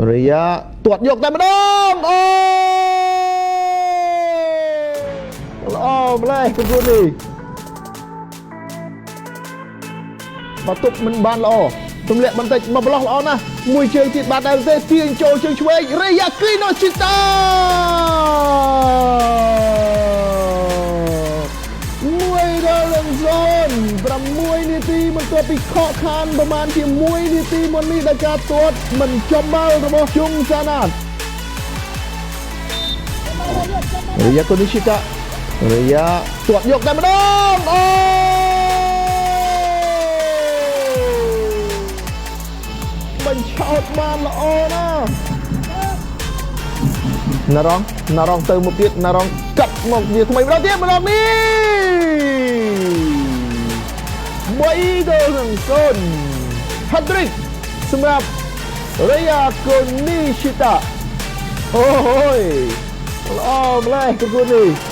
រិយាទាត់យកតែម្ដងអូល្អម្លេះប្រគួតនេះបើទប់មិនបានល្អទម្លាក់បន្តិចមកប្លោះល្អណាស់មួយជើងទៀតបានដែរទេទាញចូលជើងឆ្វេងរិយាគីណូស៊ីតា1-0 6នាទីបន្ទាប់ពីខកខានប្រមាណជា1នាទីមុននេះដោយការទាត់មិនចំបាល់របស់ជុងសាណាតរិយាកូនីស៊ីតារិយាទាត់យកតែម្ដងអូបញ្ឆោតបានល្អណាស់ណារងណារងទៅមុខទៀតណារងកាត់មកវាថ្មីម្ដងទៀតម្ដងនេះ3-0 Hat-trick សម្រាប់ Raya Konishita អូយល្អម្លេះប្រគួតនេះ។